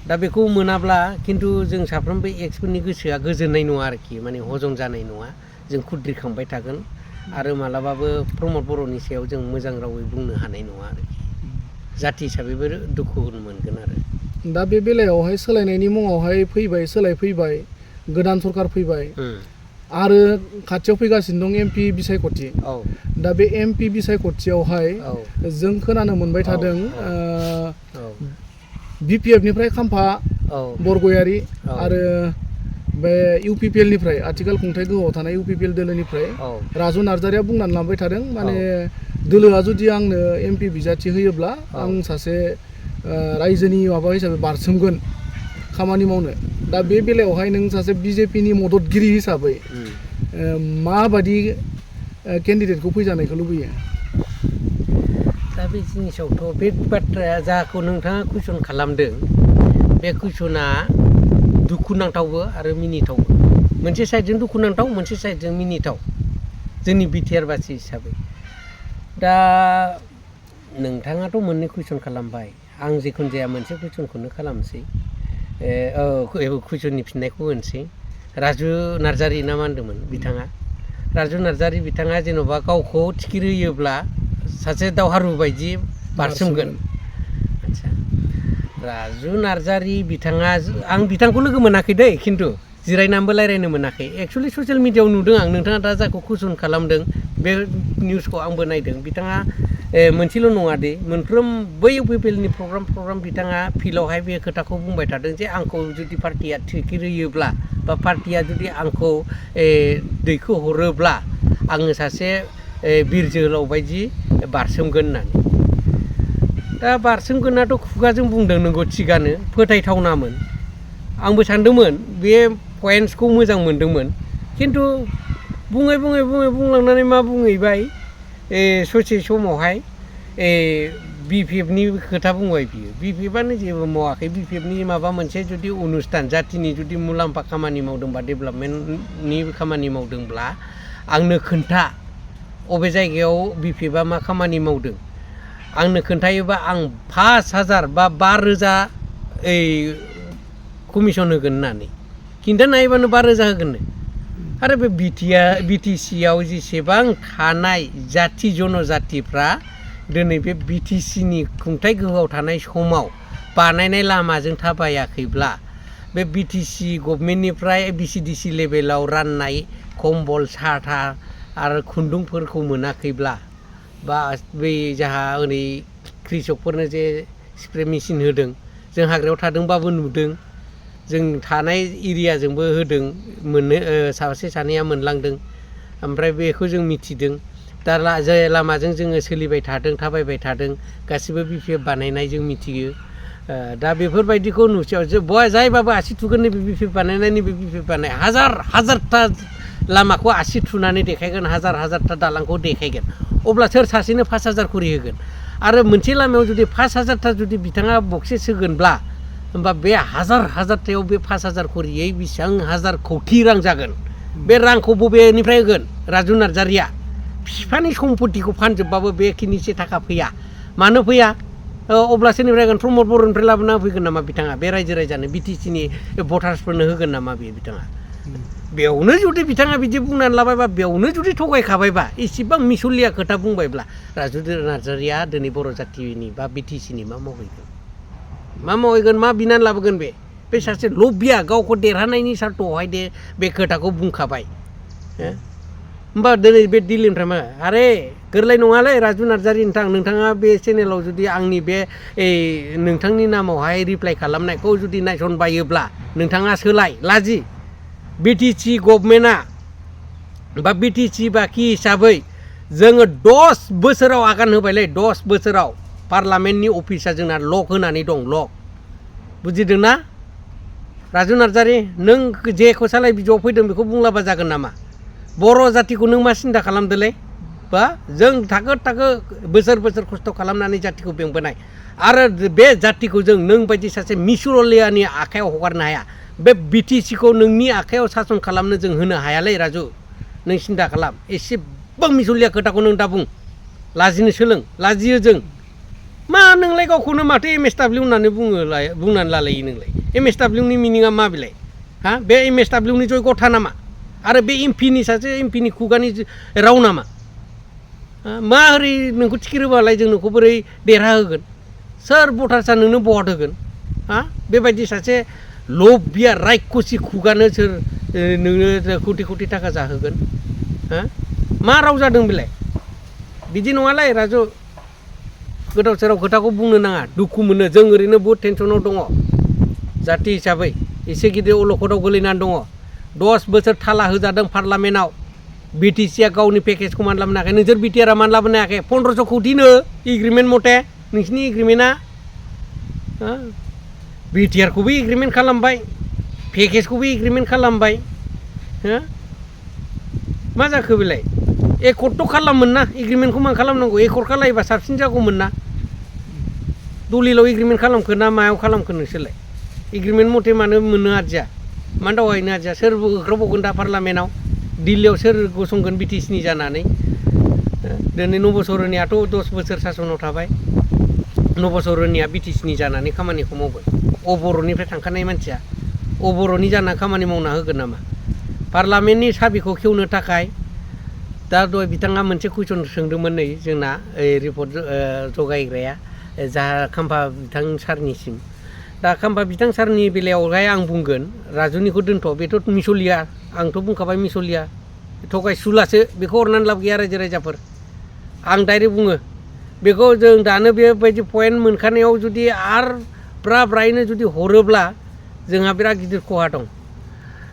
दा बेखौ मोनाब्ला खिन्थु जों साफ्रोमबो एक्सफोरनि गोसोआ गोजोननाय नङा आरोखि माने हजम जानाय नङा जों खुद्रिखांबाय थागोन आरो मालाबाबो प्रमद बर'नि सायाव जों मोजां रावै बुंनो हानाय नङा आरोखि जाथि हिसाबैबो दुखु मोनगोन आरो दा बे बेलायावहाय सोलायनायनि मुङावहाय सोलायफैबाय गोदान सरकार फैबाय आरो खाथियाव फैगासिनो दं एमपि बिसायख'थि दा बे एमपि बिसायख'थियावहाय जों खोनानो मोनबाय थादों बिपिएफनिफ्राय खाम्फा बरगयारि आरो बे इउपिपिएल निफ्राय आथिखाल खुंथाय गोहोआव थानाय इउपिपिएल दोलोनिफ्राय राजु नार्जारिया बुंनानै लांबाय थादों माने दोलोआ जुदि आंनो एमपि बिजाथि होयोब्ला आं सासे रायजोनि माबा हिसाबै बारसोमगोन खामानि मावनो दा बे बेलायावहाय नों सासे बिजेपिनि मददगिरि हिसाबै माबादि केन्डिडेटखौ फैजानायखौ लुबैयो दा बे जिनिसावथ' बे बाथ्राया जाखौ नोंथाङा कुइसन खालामदों बे कुइसना दुखुनांथावबो आरो मिनिथावबो मोनसे साइडजों दुखुनांथाव मोनसे साइडजों मिनिथाव जोंनि बिटिआर बासि हिसाबै दा नोंथाङाथ' मोननै कुइसन खालामबाय आं जिखुनु जाया मोनसे कुइसनखौनो खालामसै कुइसननि फिननायखौ होनोसै राजु नार्जारि ना मा होनदोंमोन बिथाङा राजु नार्जारि बिथाङा जेन'बा गावखौ टिकेट होयोब्ला सासे दावहारु बायदि बारसोमगोन आदसा राजु नार्जारि बिथाङा आं बिथांखौ लोगो मोनाखै दै खिन्थु जिरायनानैबो रायज्लायनो मोनाखै एक्सुवेलि ससियेल मिडियायाव नुदों आं नोंथाङा दा जायखौ कुइसन खालामदों बे निउसखौ आंबो नायदों बिथाङा मोनसेल' नङा दे मोनफ्रोम बै इउपिपिएलनि प्रग्राम बिथाङा फिल्डआवहाय बे खोथाखौ बुंबाय थादों जे आंखौ जुदि पार्टिया टिकेट होयोब्ला बा पार्टिया जुदि आंखौ दैखो हरोब्ला आङो सासे बिर जोहोलाव बायदि बारसोमगोन होननानै दा बारसोमगोनाथ' खुगाजों बुंदों नंगौ थिगानो फोथायथावनामोन आंबो सानदोंमोन बे पइन्ट्सखौ मोजां मोनदोंमोन खिन्थु बुंलांनानै मा बुंहैबाय ससे समावहाय BPF नि खोथा बुंबाय बियो BPF-आनो जेबो मावाखै BPF-नि माबा मोनसे जुदि अनुस्थान जातिनि जुदि मुलाम्फा खामानि मावदोंबा डेभेलपमेन्टनि खामानि मावदोंब्ला आंनो खोन्था अबे जायगायाव BPF-आ मा खामानि मावदों आंनो खोन्थायोबा आं 5000 बा 5000 कमिसन होगोन होननानै खिन्थानो हायोबानो 5000 होगोननो आरो बे BTC-आव जेसेबां थानाय जाति जनजातिफ्रा दिनै बे BTC-नि खुंथाय गोहोआव थानाय समाव बानायनाय लामाजों थाबायाखैब्ला बे BTC गभर्नमेन्टनिफ्राय BCDC लेभेलाव राननाय कम्बल साथा आरो खुन्दुंफोरखौ मोनाखैब्ला बा बै जाहा ओरै कृषकफोरनो जे स्प्रे मेचिन होदों जों हाग्रायाव थादोंबाबो नुदों जों थानाय एरियाजोंबो होदों मोननो सासे सानैया मोनलांदों ओमफ्राय बेखौ जों मिथिदों दा जाय लामाजों जोङो सोलिबाय थादों थाबायबाय थादों गासिबो BPF बानायनाय जों मिथियो दा बेफोरबायदिखौ नुसेयाव जायबाबो आसि थुगोन नैबे BPF बानायनाय नैबे BPF बानाय हाजारथा लामाखौ आसि थुनानै देखायगोन हाजारथा दालांखौ देखायगोन अब्ला सोर सासेनो 5000 खरि होगोन आरो मोनसे लामायाव जुदि 5000था जुदि बिथाङा बक्सेस होगोनब्ला होमबा बे हाजारथायाव बे 5000 खरियै बेसेबां हाजार कौटि रां जागोन बे रांखौ बबेनिफ्राय होगोन राजु नार्जारिया बिफानि सम्पतिखौ फानजोबबाबो बेखिनिसे थाखा फैया मानो फैया अब्ला सोरनिफ्राय होगोन प्रमद बर'निफ्राय लाबोना होफैगोन नामा बिथाङा बे रायजो राजानो BTC-नि भटार्सफोरनो होगोन नामा बिथाङा बेयावनो जुदि बिथाङा बिदि बुंनानै लाबायबा बेयावनो जुदि थगायखाबायबा एसेबां मिसलिया खोथा बुंबायब्ला राजु नार्जारिया दिनै बर' जातिनि बा BTC-नि मा मावहैगोन मा बिनानै लाबोगोन बे सासे लबिया गावखौ देरहानायनि सार्थ'आवहाय बे खोथाखौ बुंखाबाय होमबा दिनै बे दिल्लीनिफ्राय मा आरे गोरलै नङालै राजु नार्जारि नोंथाङा बे चेनेलाव जुदि आंनि बे नोंथांनि नामावहाय रिप्लाइ खालामनायखौ जुदि नायसनबायोब्ला नोंथाङा सोलाय लाजि BTC गभर्नमेन्टआ बा BTC बाखि हिसाबै जोङो 10 बोसोराव आगान होबायलै 10 बोसोराव पार्लामेन्टनि अफिसा जोंना लक होनानै दं लक बुजिदोंना राजु नार्जारि नों जेखौ सालाय बिजौआव फैदों बेखौ बुंलाबा जागोन नामा बर' जातिखौ नों मा सिन्था खालामदोलै बा जों थाखो बोसोर खस्थ' खालामनानै जातिखौ बेंबोनाय आरो बे जातिखौ जों नों बायदि सासे मिसुरलियानि आखायाव हगारनो हाया बे BTC-खौ नोंनि आखायाव सासन खालामनो जों होनो हायालै राजु नों सिन्था खालाम एसेबां मिसलिया खोथाखौ नों दा बुं लाजिनो सोलों लाजियो जों मा नोंलाय गावखौनो माथो MSW होननानै बुंनानै लालायो नोंलाय MSW-नि मिनिङा मा बेलाय बे MSW-नि जयगथा नामा आरो बे MP-नि खुगानि राव नामा मा ओरै नोंखौ टिकेट होबालाय जों नोंखौ बोरै देरहाहोगोन सोर भटार्सआ नोंनो भट होगोन बेबायदि सासे लबिया रायखसि खुगानो सोर नोंनो कौटि थाखा जाहोगोन मा राव जादों बेलाय बिदि नङालै राजु गोदाव सोराव खोथाखौ बुंनो नाङा दुखु मोनो जों ओरैनो बहुत टेनसनाव दङ जाति हिसाबै एसे गिदिर अलखदाव गोलैनानै दङ 10 बोसोर थाला होजादों पार्लामेन्टआव BTC-आ गावनि पेकेजखौ मानो लाबोनो हायाखै नोंसोर BTR-आ मानो लाबोनो हायाखै 1500 कौटिनो एग्रिमेन्ट मथे नोंसिनि एग्रिमेन्टआ BTR-खौबो एग्रिमेन्ट खालामबाय पेकेजखौबो एग्रिमेन्ट खालामबाय मा जाखो बेलाय एकर्डथ' खालामोन ना एग्रिमेन्टखौ मा खालामनांगौ एकर्ड खालायोबा साबसिन जागौमोन ना दलिलाव एग्रिमेन्ट खालामखो ना मायाव खालामखो नोंसोरलाय एग्रिमेन्ट मथे मानो मोननो आरजिया मानो दावगाहैनो आरजिया सोर होख्रावबावगोन दा पार्लामेन्टआव दिल्लीयाव सोर गसंगोन BTC-नि जानानै दिनै नबसरनियाथ' 10 बोसोर सासनाव थाबाय नबसरनिया BTC-नि जानानै खामानिखौ मावगोन बर'निफ्राय थांखानाय मानसिया बर'नि जाना खामानि मावना होगोन नामा पार्लामेन्टनि साबिखौ खेवनो थाखाय दा दहाय बिथाङा मोनसे कुइसन सोंदोंमोन नै जोंना रिपर्ट जगायग्राया जा खाम्फा बिथां सारनिसिम दा खाम्फा बिथां सारनि बेलायावहाय आं बुंगोन राजुनिखौ दोनथ' बेथ' मिसलिया आंथ' बुंखाबाय मिसलिया थगायसुलासो बेखौ हरनानै लाब गैया रायजो राजाफोर आं डाइरेक्ट बुङो बेखौ जों दानो बेबायदि पइन्ट मोनखानायाव जुदि आरो ब्रायनो जुदि हरोब्ला जोंहा बिराद गिदिर खहा दं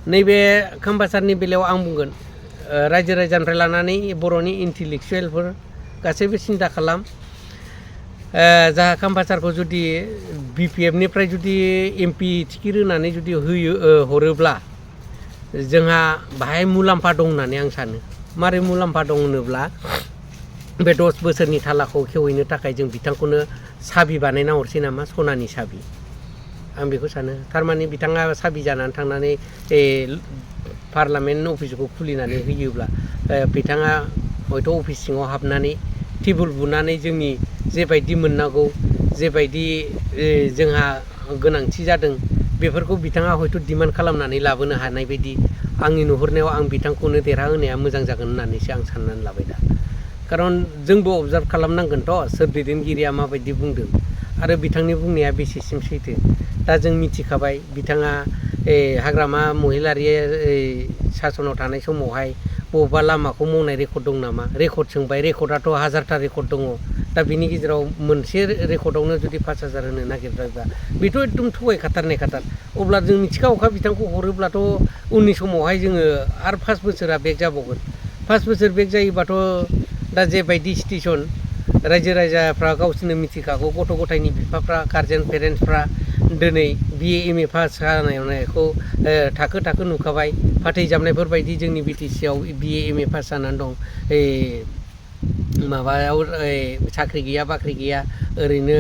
नैबे खाम्फा सारनि बेलायाव आं बुंगोन रायजो राजानिफ्राय लानानै बर'नि इन्टेलेक्सुवेलफोर गासैबो सिन्था खालाम जाहा खाम्फा सारखौ जुदि BPF-निफ्राय जुदि MP टिकेट होनानै जुदि हरोब्ला जोंहा बाहाय मुलाम्फा दं होननानै आं सानो मारै मुलाम्फा दं होनोब्ला बे 10 बोसोरनि थालाखौ खेवहैनो थाखाय जों बिथांखौनो साबि बानायना हरसै नामा सनानि साबि आं बेखौ सानो थारमाने बिथाङा साबि जानानै थांनानै पार्लामेन्ट अफिसखौ खुलिनानै होयोब्ला बिथाङा हयथ' अफिस सिङाव हाबनानै टेबुल बुनानै जोंनि जेबायदि मोननांगौ जेबायदि जोंहा गोनांथि जादों बेफोरखौ बिथाङा हयथ' डिमान्ड खालामनानै लाबोनो हानाय बायदि आंनि नुहुरनायाव आं बिथांखौनो देरहाहोनाया मोजां जागोन होननानैसो आं साननानै लाबाय दा खारन जोंबो अबजार्भ खालामनांगोनथ' सोर दैदेनगिरिया माबायदि बुंदों आरो बिथांनि बुंनाया बेसेसिम सैथो दा जों मिथिखाबाय बिथाङा हाग्रामा महिलारि सासनाव थानाय समावहाय बबेबा लामाखौ मावनाय रेकर्ड दं नामा रेकर्ड सोंबाय रेकर्डआथ' 1000टा रेकर्ड दङ दा बिनि गेजेराव मोनसे रेकर्डआवनो जुदि 5000 होनो नागिरबायबा बेथ' एकदम थगायखाथारनायखाथार अब्ला जों मिथिखागौखा बिथांखौ हरोब्लाथ' उननि समावहाय जोङो आरो 5 बोसोरा बेक जाबावगोन 5 बोसोर बेक जायोबाथ' दा जेबायदि सिटुएसन रायजो राजाफ्रा गावसोरनो मिथिखागौ गथ' गथायनि बिफाफ्रा गार्जेन पेरेन्टसफ्रा दिनै BA MA पास जानायखौ थाखो थाखो नुखाबाय फाथै जाबनायफोर बायदि जोंनि BTC आव BA MA पास जानानै दं माबायाव साख्रि गैया बाख्रि गैया ओरैनो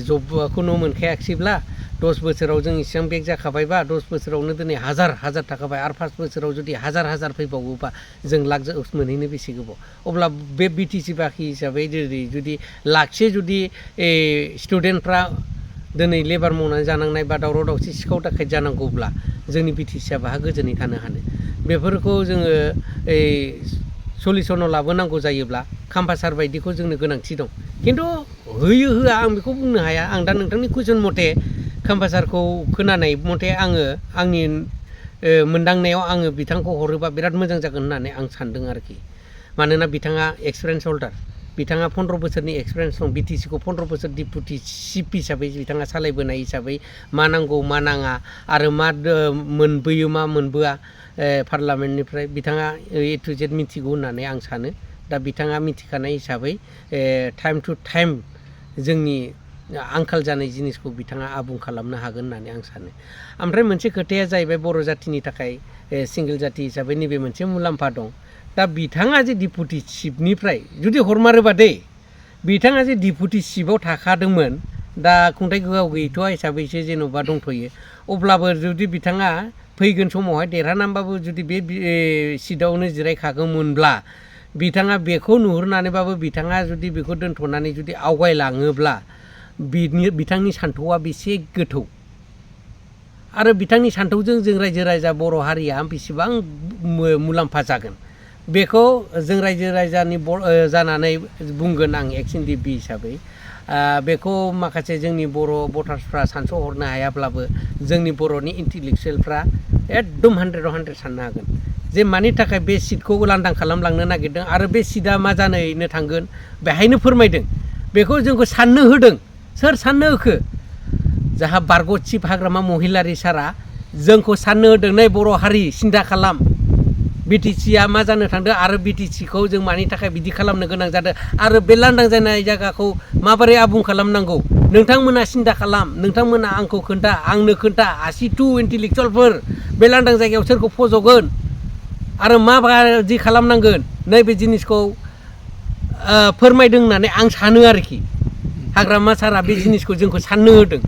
जबखौनो मोनखायाखिसैब्ला 10 बोसोराव जों इसेबां बेक जाखाबायबा 10 बोसोरावनो दिनै हाजार थाखाबाय आरो 5 बोसोराव जुदि हाजार फैबावोबा जों लाख मोनहैनो बेसे गोबाव अब्ला बे BTC बाखि हिसाबै जुदि लाखसे जुदि स्टुडेन्टफ्रा दिनै लेबार मावनानै जानांनाय बा दावराव दावसि सिखाव दाखायत जानांगौब्ला जोंनि BTC बाहा गोजोनै थानो हानो बेफोरखौ जोङो सलिउसनाव लाबोनांगौ जायोब्ला खाम्फासार बायदिखौ जोंनो गोनांथि दं खिन्थु होयो होआ आं बेखौ बुंनो हाया आं दा नोंथांनि कुइसन मथे खाम्फासारखौ खोनानाय मथे आङो आंनि मोनदांनायाव आङो बिथांखौ हरोबा बिराद मोजां जागोन होननानै आं सानदों आरोखि मानोना बिथाङा एक्सपिरियेन्स हल्डार बिथाङा 15 बोसोरनि एक्सपिरियेन्स दं BTC खौ 15 बोसोर डिपुटि चिफ हिसाबै बिथाङा सालायबोनाय हिसाबै मा नांगौ मा नाङा आरो मा मोनबोयो मा मोनबोआ पार्लामेन्टनिफ्राय बिथाङा A to Z मिथिगौ होननानै आं सानो दा बिथाङा मिथिखानाय हिसाबै टाइम टु टाइम जोंनि आंखाल जानाय जिनिसखौ बिथाङा आबुं खालामनो हागोन होननानै आं सानो ओमफ्राय मोनसे खोथाया जाहैबाय बर' जाथिनि थाखाय सिंगेल जाथि हिसाबै नैबे मोनसे मुलाम्फा दं दा बिथाङा जे डिपुटि चिफनिफ्राय जुदि हरमारोबा दै बिथाङा जे डिपुटि चिफआव थाखादोंमोन दा खुंथाइ गोहोआव गैथ'आ हिसाबैसो जेन'बा दंथ'यो अब्लाबो जुदि बिथाङा फैगोन समावहाय देरहानानैबाबो जुदि बे सिटआवनो जिरायखागौमोनब्ला बिथाङा बेखौ नुहुरनानैबाबो बिथाङा जुदि बेखौ दोनथ'नानै जुदि आवगायलाङोब्ला बिथांनि सान्थौआ बेसे गोथौ आरो बिथांनि सान्थौजों जों रायजो राजा बर' हारिया बेसेबां मुलाम्फा जागोन बेखौ जों रायजो राजानि जानानै बुंगोन आं एक्स NDP हिसाबै बेखौ माखासे जोंनि बर' भटार्सफ्रा सानस'हरनो हायाब्लाबो जोंनि बर'नि इन्टेलेक्सुयेलफ्रा एकदम 100आव 100 साननो हागोन जे मानि थाखाय बे सिटखौ लांदां खालामलांनो नागिरदों आरो बे सिटआ मा जानो थांगोन बेहायनो फोरमायदों बेखौ जोंखौ साननो होदों सोर साननो होखो जाहा बारग' चिफ हाग्रामा महिलारि सारा जोंखौ साननो होदों नै बर' हारि सिन्था खालाम BTCआ मा जानो थांदों आरो BTCखौ जों मानि थाखाय बिदि खालामनो गोनां जादों आरो बे लांदां जानाय जायगाखौ माबोरै आबुं खालामनांगौ नोंथांमोना सिन्था खालाम नोंथांमोना आंखौ आंनो खोन्था आसिथु इन्टेलेक्सुयेलफोर बे लांदां जायगायाव सोरखौ फज'गोन आरो माबायदि खालामनांगोन नैबे जिनिसखौ फोरमायदों होननानै आं सानो आरोखि हाग्रामा सारा बे जिनिसखौ जोंखौ साननो होदों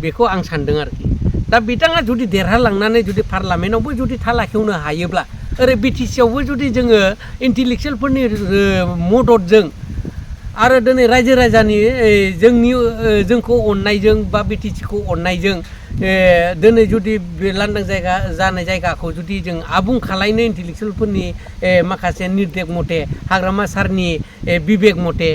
बेखौ आं सानदों आरोखि दा बिथाङा जुदि देरहालांनानै जुदि पार्लामेन्टआवबो जुदि थाला खेवनो हायोब्ला ओरै BTC आवबो जुदि जोङो इन्टेलेक्सुयेलफोरनि मददजों आरो दिनै रायजो राजानि जोंखौ अननायजों बा BTC खौ अननायजों दिनै जुदि बे लांदां जानाय जायगाखौ जुदि जों आबुं खालायनो इन्टेलेक्सुयेलफोरनि माखासे निर्देश मथे हाग्रामा सारनि बिबेक मथे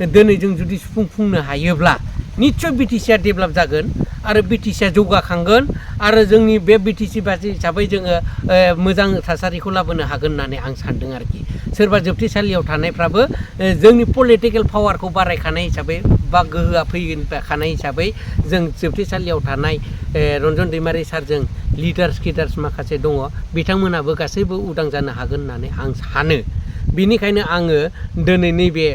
दिनै जों जुदि सुफुंनो हायोब्ला निस्सय BTCआ डेभेलप जागोन आरो BTCआ जौगाखांगोन आरो जोंनि बे BTC बासि हिसाबै जोङो मोजां थासारिखौ लाबोनो हागोन होननानै आं सानदों आरोखि सोरबा जोबथेसालियाव थानायफ्राबो जोंनि पलिटिकेल पावारखौ बारायखानाय हिसाबै बा गोहोआ फैखानाय हिसाबै जों जोबथेसालियाव थानाय रन्जन दैमारि सारजों लिडार्स माखासे दङ बिथांमोनाबो गासैबो उदां जानो हागोन होननानै आं सानो बेनिखायनो आङो दिनै नैबे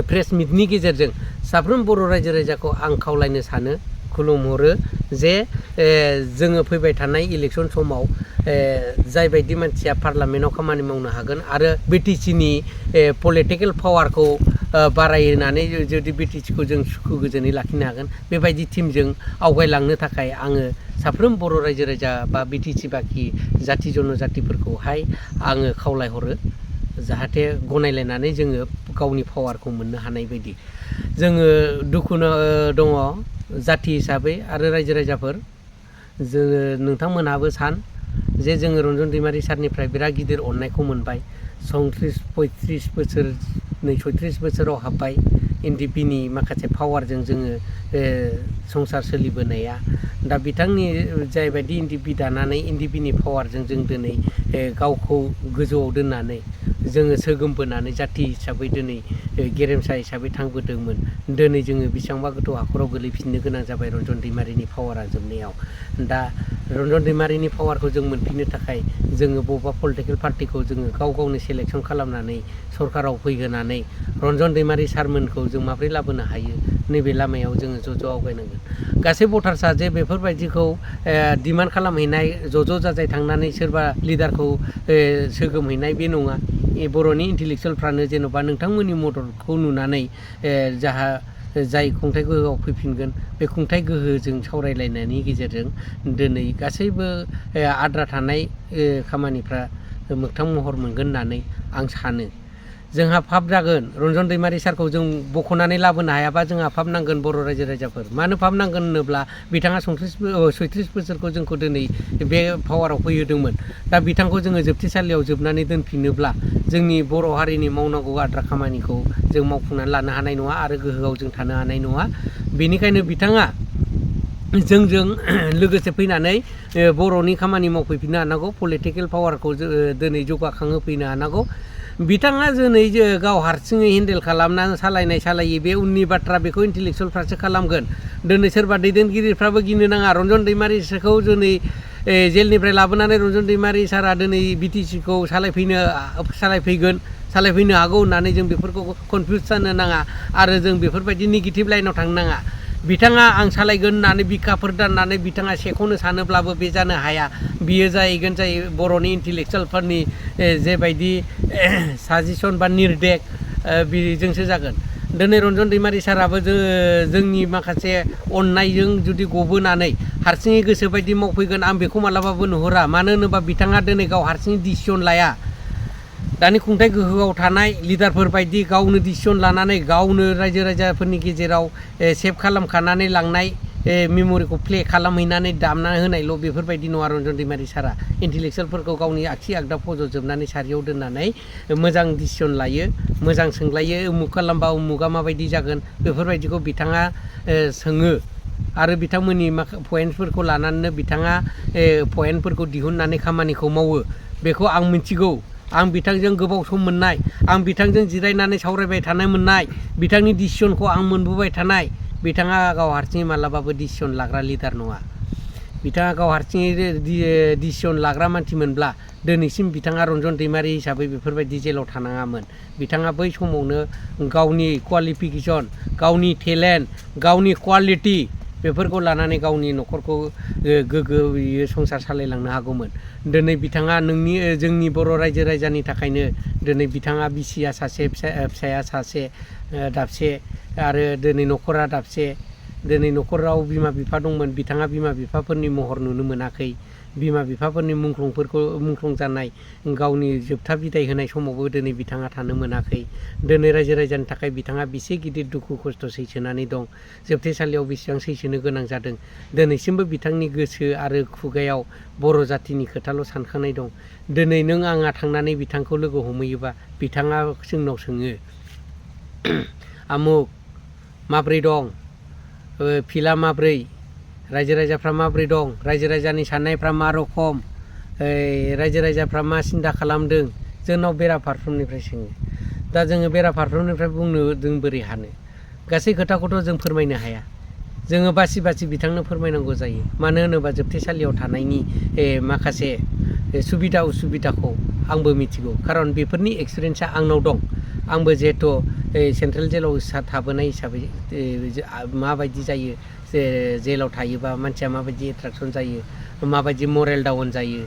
प्रेस मिटनि गेजेरजों साफ्रोम बर' रायजो राजाखौ आं खावलायनो सानो खुलुमहरो जे जोङो फैबाय थानाय इलेक्सन समाव जायबायदि मानसिया पार्लामेन्टआव खामानि मावनो हागोन आरो बिटिसिनि पलिटिकेल पावारखौ बारायनानै जुदि बिटिसिखौ जों सुखु गोजोनै लाखिनो हागोन बेबायदि टिमजों आवगायलांनो थाखाय आङो साफ्रोम बर' रायजो राजा बा बिटिसि बाखि जाथि जनजातिफोरखौहाय आङो खावलायहरो जाहाथे गनायलायनानै जोङो गावनि पावारखौ मोननो हानाय बायदि जोङो दुखु दङ जाथि हिसाबै आरो रायजो राजाफोर जोङो नोंथांमोनहाबो सान जे जोङो रन्जन दैमारि सारनिफ्राय बिराद गिदिर अननायखौ मोनबाय 34-35 बोसोर 36 बोसोराव हाबबाय एनडिपिनि माखासे पावारजों जोङो संसार सोलिबोनाया दा बिथांनि जायबायदि एनडिपि दानानै एनडिपिनि पावारजों जों दिनै गावखौ गोजौआव दोननानै जोङो सोगोमबोनानै जाथि हिसाबै दिनै गेरेमसा हिसाबै थांबोदोंमोन दिनै जोङो बेसेबांबा गोथौ हाखराव गोलैफिननो गोनां जाबाय रन्जन दैमारिनि पावारा जोबनायाव दा रन्जन दैमारिनि पावारखौ जों मोनफिननो थाखाय जोङो बबेबा पलिटिकेल पार्टिखौ जोङो गाव गावनो सेलेक्सन खालामनानै सरकाराव फैहोनानै रन्जन दैमारि सारमोनखौ जों माबोरै लाबोनो हायो नैबे लामायाव जोङो ज' आवगायनांगोन गासै भटार्सआ जे बेफोरबायदिखौ डिमान्ड खालामहैनाय ज' जाजाय थांनानै सोरबा लिडारखौ सोगोमहैनाय बे नङा बर'नि इन्टेलेक्सुवेलफ्रानो जेन'बा नोंथांमोननि मददखौ नुनानै जाय खुंथाइ गोहोआव फैफिनगोन बे खुंथाइ गोहोजों सावरायलायनायनि गेजेरजों दिनै गासैबो आद्रा थानाय खामानिफ्रा मोगथां महर मोनगोन होननानै आं सानो जोंहा फाब जागोन रन्जन दैमारि सारखौ जों बख'नानै लाबोनो हायाबा जोंहा फाब नांगोन बर' रायजो राजाफोर मानो फाब नांगोन होनोब्ला बिथाङा 36 बोसोरखौ जोंखौ दिनै बे पावाराव फैहोदोंमोन दा बिथांखौ जोङो जोबथेसालियाव जोबनानै दोनफिनोब्ला जोंनि बर' हारिनि मावनांगौ आद्रा खामानिखौ जों मावफुंनानै लानो हानाय नङा आरो गोहोआव जों थानो हानाय नङा बेनिखायनो बिथाङा जोंजों लोगोसे फैनानै बर'नि खामानि मावफैफिननो हानांगौ पलिटिकेल पावारखौ दिनै जौगाखांहोफैनो हानांगौ बिथाङा दिनै गाव हारसिङै हेन्डेल खालामना सालायै बे उननि बाथ्रा बेखौ इन्टेलेक्सुवेलफ्रासो खालामगोन दिनै सोरबा दैदेनगिरिफ्राबो गिनो नाङा रन्जन दैमारिखौ दिनै जेलनिफ्राय लाबोनानै रन्जन दैमारि सारा दिनै बिटिसिखौ सालायफैनो हागौ होननानै जों बेफोरखौ कनफिउस जानो नाङा आरो जों बेफोरबायदि नेगेटिभ लाइनाव थांनो नाङा बिथाङा आं सालायगोन होननानै बिखाफोर दाननानै बिथाङा सेख'नो सानोब्लाबो बे जानो हाया बियो जाहैगोन बर'नि इन्टेलेक्सुवेलफोरनि जेबायदि साजेसन बा निर्देक बेजोंसो जागोन दिनै रन्जन दैमारि साराबो जोंनि माखासे अननायजों जुदि गबोनानै हारसिङै गोसो बायदि मावफैगोन आं बेखौ मालाबाबो नुहुरा मानो होनोबा बिथाङा दिनै गाव हारसिङै डिसिसन लाया दानि खुंथाइ गोहोआव थानाय लिडारफोर बायदि गावनो डिसिसन लानानै गावनो रायजो राजाफोरनि गेजेराव सेभ खालामखानानै लांनाय मेम'रिखौ प्ले खालामहैनानै दामना होनायल' बेफोरबायदि नङा रन्जन दैमारि सारा इन्टेलेक्सुवेलफोरखौ गावनि आगसि आगदा फज'जोबनानै सारियाव दोननानै मोजां डिसिसन लायो मोजां सोंलायो उमुक खालामबा उमुगा माबायदि जागोन बेफोरबायदिखौ बिथाङा सोङो आरो बिथांमोननि पइन्टफोरखौ लानानैनो बिथाङा पइन्टफोरखौ दिहुननानै खामानिखौ मावो बेखौ आं मिथिगौ आं बिथांजों गोबाव सम मोननाय आं बिथांजों जिरायनानै सावरायबाय थानो मोननाय बिथांनि डिसिसनखौ आं मोनबोबाय थानाय बिथाङा गाव हारसिङै मालाबाबो डिसिसन लाग्रा लिडार नङा बिथाङा गाव हारसिङै डिसिसन लाग्रा मानसिमोनब्ला दिनैसिम बिथाङा रन्जन दैमारि हिसाबै बेफोरबायदि जेलाव थानाङामोन बिथाङा बै समावनो गावनि क्वालिफिकेसन गावनि टेलेन्ट गावनि क्वालिटि बेफोरखौ लानानै गावनि न'खरखौ गोग्गोयै संसार सालायलांनो हागौमोन दिनै बिथाङा जोंनि बर' रायजो राजानि थाखायनो दिनै बिथाङा बिसिया सासे फिसाया सासे दाबसे आरो दिनै न'खरा दाबसे दिनै न'खराव बिमा बिफा दंमोन बिथाङा बिमा बिफाफोरनि महर नुनो मोनाखै बिमा बिफाफोरनि मुंख्लं जानाय गावनि जोबथा बिदाय होनाय समावबो दिनै बिथाङा थानो मोनाखै दिनै रायजो राजानि थाखाय बिथाङा बेसे गिदिर दुखु खस्थ' सैसोनानै दं जोबथेसालियाव बेसेबां सैसोनो गोनां जादों दिनैसिमबो बिथांनि गोसो आरो खुगायाव बर' जाथिनि खोथाल' सानखांनाय दं दिनै नों आंहा थांनानै बिथांखौ लोगो हमहैयोबा बिथाङा जोंनाव सोङो आमुक माब्रै दं फिला माब्रै रायजो राजाफ्रा माब्रै दं रायजो राजानि साननायफ्रा मा रखम रायजो राजाफ्रा मा सिन्था खालामदों जोंनाव बेराफारफ्रोमनिफ्राय सोङो दा जोङो बेराफारफ्रोमनिफ्राय बुंनो जों बोरै हानो गासै खोथाखौथ' जों फोरमायनो हाया जोङो बासि बिथांनो फोरमायनांगौ जायो मानो होनोबा जोबथेसालियाव थानायनि माखासे सुबिदा उसुबिदाखौ आंबो मिथिगौ खारन बेफोरनि एक्सपिरियेन्सआ आंनाव दं आंबो जिहेथु सेन्ट्रेल जेलाव थाबोनाय हिसाबै माबायदि जायो जेलाव थायोबा मानसिया माबायदि एट्राकसन जायो, माबायदि मरेल डाउन जायो,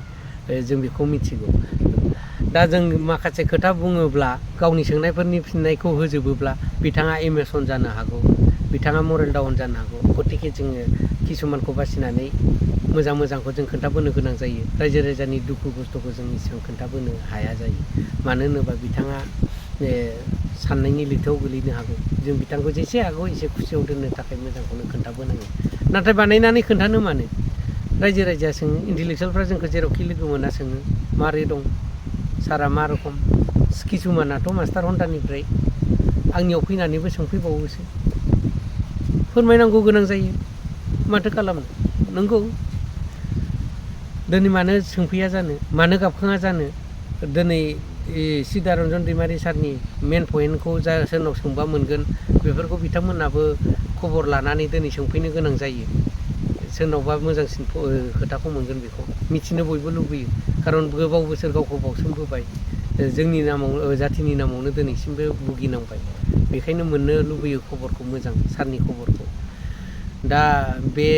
जों बेखौ मिथिगौ। दा जों माखासे खोथा बुङोब्ला गावनि सोंनायफोरनि फिननायखौ होजोबोब्ला बिथाङा इमोसन जानो हागौ, बिथाङा मरेल डाउन जानो हागौ। गतिके जोङो किसुमानखौ बासिनानै मोजांखौ जों खोन्थाबोनो गोनां जायो। रायजो राजानि दुखु खस्थ'खौ जों इसेबां खोन्थाबोनो हाया जायो। मानो होनोबा बिथाङा साननायनि लैथोआव गोलैनो हागौ। जों बिथांखौ जेसे हागौ एसे खुसियाव दोननो थाखाय मोजांखौनो खोन्थाबोनांगौ। नाथाय बानायनानै खोन्थानो मानो? रायजो राजाया सोङो, इन्टेलेक्सुवेलफ्रा जोंखौ जेरावखि लोगो मोना सोङो मारै दं सारा, मा रखम। किसुमानाथ' मास्टार हन्टानिफ्राय आंनियाव फैनानैबो सोंफैबावोसो, फोरमायनांगौ गोनां जायो। माथो खालामनो? नंगौ, दिनै मानो सोंफैया जानो, मानो गाबखाङा जानो? दिनै सिदारन्जन दैमारि सारनि मेन पइन्टखौ सोरनाव सोंबा मोनगोन बेफोरखौ बिथांमोनाबो खबर लानानै दिनै सोंफैनो गोनां जायो। सोरनावबा मोजांसिन खोथाखौ मोनगोन बेखौ मिथिनो बयबो लुबैयो। खारन गोबाव बोसोर गावखौ बावसोमबोबाय, जोंनि नामाव जाथिनि नामावनो दिनैसिमबो भुगिनांबाय। बेखायनो मोननो लुबैयो खबरखौ, मोजां सारनि खबरखौ। दा बे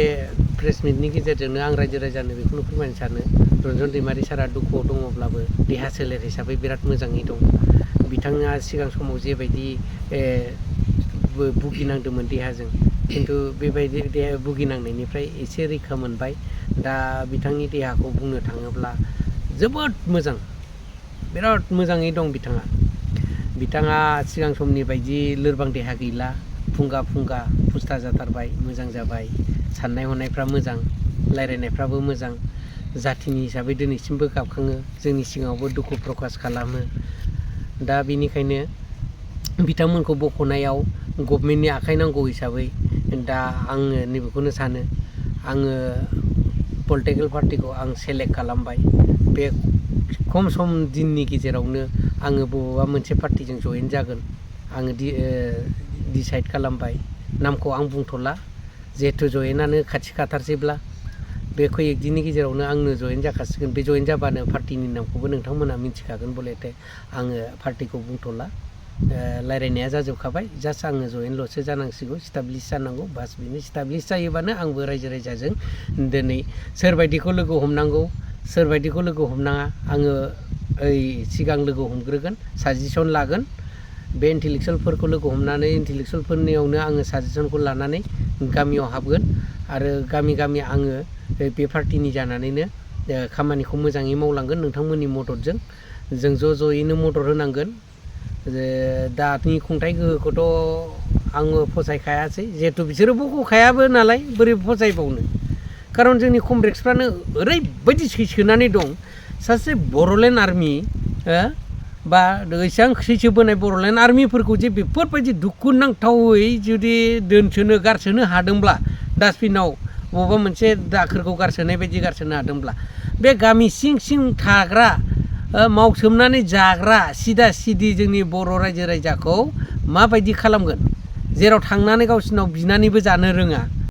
प्रेस मिटनि गेजेरजोंनो आं रायजो राजानो बेखौनो फोरमायनो सानो, रन्जन दैमारि सारा दुखुआव दङब्लाबो देहा सोलेर हिसाबै बिराद मोजाङै दं। बिथाङा सिगां समाव जेबायदि भुगिनांदोंमोन देहाजों, खिन्थु बेबायदि देहा भुगिनांनायनिफ्राय एसे रैखा मोनबाय। दा बिथांनि देहाखौ बुंनो थाङोब्ला जोबोद मोजां, बिराद मोजाङै दं बिथाङा। बिथाङा सिगां समनि बायदि लोरबां देहा गैला, फुंगा फुस्था जाथारबाय, मोजां जाबाय। साननाय हनायफ्रा मोजां, रायज्लायनायफ्राबो मोजां। जाथिनि हिसाबै दिनैसिमबो गाबखाङो, जोंनि सिगाङावबो दुखु प्रकास खालामो। दा बेनिखायनो बिथांमोनखौ बख'नायाव गभमेन्टनि आखाइ नांगौ हिसाबै दा आङो नैबेखौनो सानो, आङो पलिटिकेल पार्टिखौ आं सेलेक्ट खालामबाय। बे खम सम दिननि गेजेरावनो आङो बबेबा मोनसे पार्टिजों जयेन जागोन आङो डिसाइड खालामबाय। नामखौ आं बुंथ'ला, जिहेथु जयेनानो खाथि खाथारसैब्ला बे खयेक दिननि गेजेरावनो आंनो जयेन जाखासिगोन। बे जयेन जाबानो पार्टिनि नामखौबो नोंथांमोना मिथिखागोन बलेथे आङो पार्टिखौ बुंथ'ला। रायज्लायनाया जाजोबखाबाय, जास्ट आङो जयेनल'सो जानांसिगौ, स्टाब्लिस जानांगौ। बास बेनो स्टाब्लिस जायोबानो आंबो रायजो राजाजों दिनै सोरबायदिखौ लोगो हमनांगौ, सोरबायदिखौ लोगो हमनाङा आङो सिगां लोगो हमग्रोगोन, साजेसन लागोन। बे इन्टेलेक्सुवेलफोरखौ लोगो हमनानै इन्टेलेक्सुवेलफोरनियावनो आङो साजेसनखौ लानानै गामियाव हाबगोन आरो गामि आङो बे पार्टिनि जानानैनो खामानिखौ मोजाङै मावलांगोन। नोंथांमोननि मददजों जों ज'यैनो मदद होनांगोन। दानि खुंथाइ गोहोखौथ' आङो फसायखायासै, जिहेथु बिसोरो बख'खायाबो नालाय बोरै फसायबावनो। खारन जोंनि कमरेड्सफ्रानो ओरैबायदि सैसोनानै दं, सासे बर'लेण्ड आर्मि बा एसेबां सैसो बोनाय बर'लेण्ड आर्मिफोरखौ जे बेफोरबायदि दुखुनांथावै जुदि गारसोनो हादोंब्ला, डास्टबिनाव बबेबा मोनसे दाखोरखौ गारसोनाय बायदि गारसोनो हादोंब्ला, बे गामि सिं थाग्रा मावसोमनानै जाग्रा सिदा सिदि जोंनि बर' रायजो राजाखौ माबायदि खालामगोन, जेराव थांनानै गावसिनाव बिनानैबो जानो रोङा।